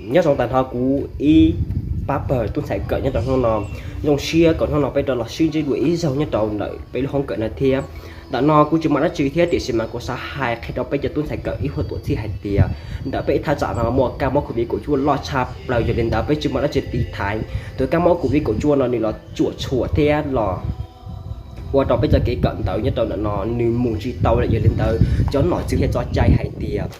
Nyob zoo tag nrho kuv ib pab pawg tub ntxhais kawm nyob rau hnub no, zoo siab kom hnub no peb rov los sib ntsib dua ib zaug nyob rau ntawm peb lub hoob kawm no thiab. Ntawm no kuv tsis muaj dab tsi thiab tiam sis mas kuv xav hais qhia rau peb cov tub ntxhais kawm ib huaj tuam txhij hais tias ntawm peb thaj tsam no muaj kab mob covid kaum cuaj loj tshaj plaws, yog li ntawd peb tsis muaj dab tsi tiv thaiv. Tus kab mob covid kaum cuaj no nws los tsuam tshua thiab los ua rau peb txoj kev kawm ntawv nyob rau ntawm no nws mus tsis tau lawm. Yog li ntawd cov nom tswv thiaj tso cai hais tias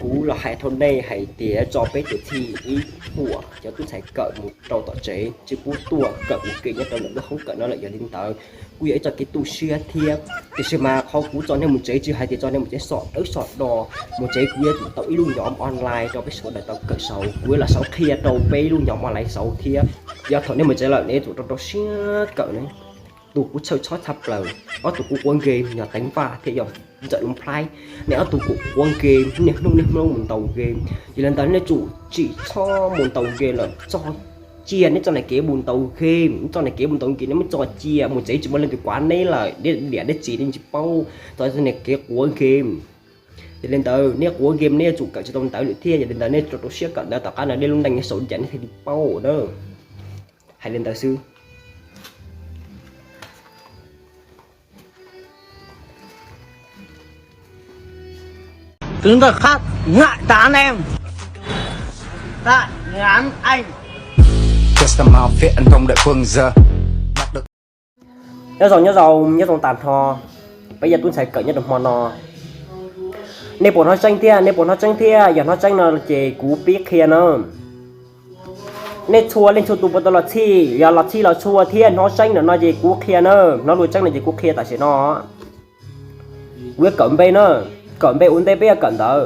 kuv los hais rau nej hais tias tso peb tuam txhij ib huam cov tub ntxhais kawm mus rau tom tsev tsis pub tuaj kawm ua ke nyob rau ntawm lub hoob kawm no lawm. Yog li ntawd kuj yog ib txoj kev tu siab thiab, tiam sis mas qhov kuv tso nej mus tsev tsis hais tias tso nej mus tsev soj dawb soj do. Mus tsev kuv yuav tsum tau ib lub nyom online rau peb sawv daws tau kawm saud, kuv yuav los saud qhia rau peb lub nyom online saud thiab. Yog thaum nej mus tsev lawm nej yuav tsum rau rau siab kawm ne. Tus kuv txhawj txhob tshaj plaws, ob tug kuv quav game yog Teev Vaj thiab yog Ntxawm Nuj Nplhaib. Nej ob tug kuv quav game niaj hnub niaj hnub mus ntaus game, yog li ntawd nej tsum tsim txhob mus ntaus game lawm, tso cia nej txoj niag kev mus ntaus game, txoj niag kev mus ntaus game nej muab tso cia, mus tsev tsis muaj leej twg kuav neb lawm, neb niam neb txiv nej tsis paub, txog txoj niag kev quav game. Yog li ntawd nej quav game nej yuav tsum kawm tsis tau ntawv lawm thiab, yog li ntawd nej rau rau siab kawm ntawv tom qab no nej lub neej saum cas nej thiaj li paub na. Hais li ntawd xwb. Cứng thật khát ngại đá nem. Tại ngán anh. Nyob zoo nyob zoo nyob zoo tas nrho, peb yog tub ntxhais kawm nyob rau hmo no. Nej puas hnov tseeb thiab? Nej puas hnov tseeb thiab? Yog hnov tseeb no ces kuv pib qhia na. Nej txhua leej txhua tus puas tau los txhij? Yog los txhij los txhua thiab hnov tseeb ntawm no ces kuv qhia na. Hnov lus tseeb no ces kuv qhia tam sim no. Kuv yuav kawm npe na, kawm npe ua ntej peb yuav kawm ntawv.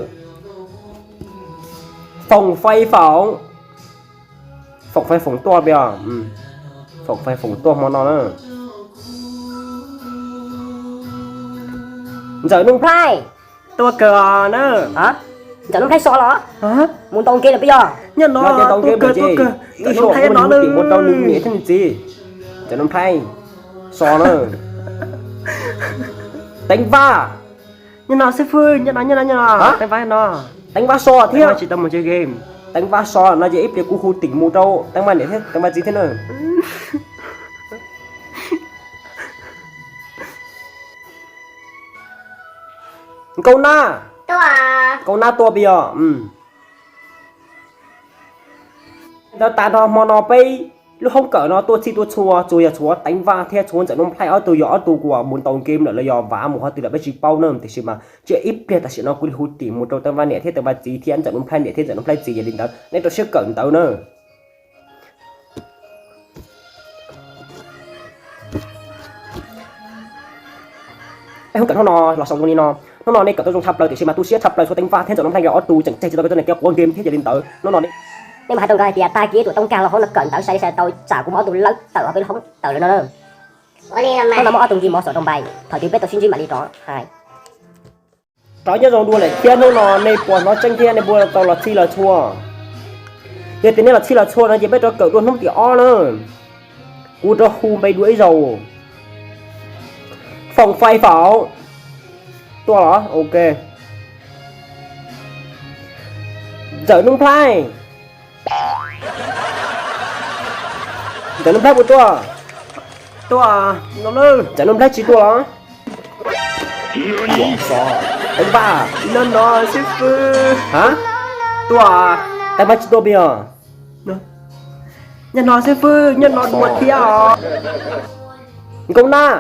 Foom fais foom, foom fais foom tuaj peb os. Foom fais foom tuaj hmo no na. Ntxawm Nuj Nplhaib, tuaj kawg na. Ntxawm Nuj Nplhaib so los? Mus ntaus game lawm peb yog? Nyob no tuaj kawg, tuaj kawg. Ntxawm Nuj Nplhaib no tim mus rau nws niam thiab nws txiv. Ntxawm Nuj Nplhaib so na. Teev Vaj. Nyob no xib fwb, nyob no, nyob no, nyob no. Teev Vaj no. Teev Vaj so thiab. Tsis tau mus chơi game. Teev Vaj so no ces ib pliag kuv hu tim mus rau Teev Vaj niam thiab Teev Vaj txiv thiab na. Nkauj Nab, Nkauj Nab tuaj peb yog? Ntawd tas nrho hmo no peb lub hoob kawm no tuaj txhij tuaj txhua tsuas yog tshuav Teev Vaj thiab tshuav Ntxawm Nuj Nplhaib ob tug, yog ob tug uas mus ntaus game lawm los yog vav mus qhov twg lawm peb tsis paub na. Tiam sis mas cia ib pliag tam sim no kuv li hu tim mus rau Teev Vaj niam thiab Teev Vaj txiv thiab Ntxawm Nuj Nplhaib niam thiab Ntxawm Nuj Nplhaib txiv. Yog li ntawd nej rau siab kawm ntawv na. Peb hoob kawm hnub no los xaus zoo li no. Hnub no nej kawm tau zoo tshaj plaws tiam sis mas tu siab tshaj plaws tshuav Teev Vaj thiab Ntxawm Nuj Nplhaib nkawd ob tug tseem tseg tsis tau kev txoj niag kev quav game thiab. Yog li ntawd hnub no nej mas hais rau nkawd hais tias tag kis yuav tsum tau nkag los hauv no kawm ntawv sai sai tau tsam kuv muab ob tug lawb tawm hauv peb lub hoob tawm lawm no. Hnub no muab ob tug nkig mov xom rau npai, thaum twg peb tau sib ntsib mam li rov hais. Rov nyob zoo dua lawm thiab, hnub no nej puas hnov tseeb thiab, nej puas tau los txhij los txhua? Yog tias nej los txhij los txhua no ces peb rov kawm dua hnub tim ob na. Kuv rov hu npe dua ib zaug. Foom fais foom tuaj los? Ok. Ntxawm Nuj Nplhaib. Ntxawm Nuj Nplhaib puas tuaj? Tuaj. Ntxawm Nuj Nplhaib tsis tuaj los? Teev Vaj. Nyob no xib fwb. Ha? Tuaj. Teev Vaj tsis tuaj peb yog? Nyob no xib fwb, nyob no dua thiab os. Nkauj Nab.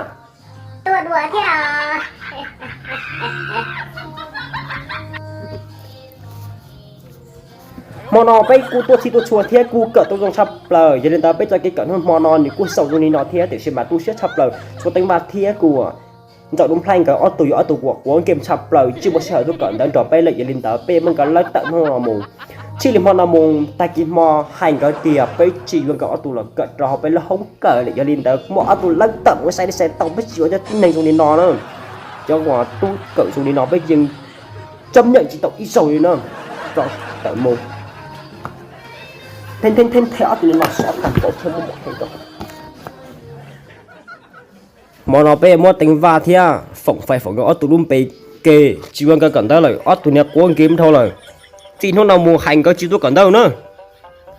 Hmo no peb kuj tuaj txhij tuaj txhua thiab kuj kawm tau zoo tshaj plaws, yog li ntawd peb txoj kev kawm hnub hmo no nws kuj xaus zoo li no thiab, tiam sis mas tu siab tshaj plaws tshuav Teev Vaj thiab kuj Ntxawm Nuj Nplhaib nkawd ob tug yog ob tug uas quav game tshaj plaws tsis muaj sij hawm tuaj kawm ntawv nrog peb lawm, yog li ntawd peb muab nkawd lawb tawm hnub no mus. Txij li hmo no mus tag kis hmo hais nkawd tias peb tsis yuav nkawd ob tug los kawm rau hauv peb lub hoob kawm lawm, yog li ntawd muab ob tug lawb tawm mus sai li sai tau, peb tsis yuav cov tib neeg zoo li no na. Cov uas tub kawm zoo li no peb yeej tsob nyeem tsis tau ib zaug li na. Rov tawm mus. Thej thej thej ob tug li no xov tag npaum thiab muaj mom heev rau. Hmo no peb muab Teev Vaj thiab Foom Fais Foom nkawd ob tug lub npe ke, tsis yuav nkawd kawm ntawv lawm, ob tug niag quav game dhau lawm. Txij hnub no mus hais nkawd tsis tuaj kawm ntawv na.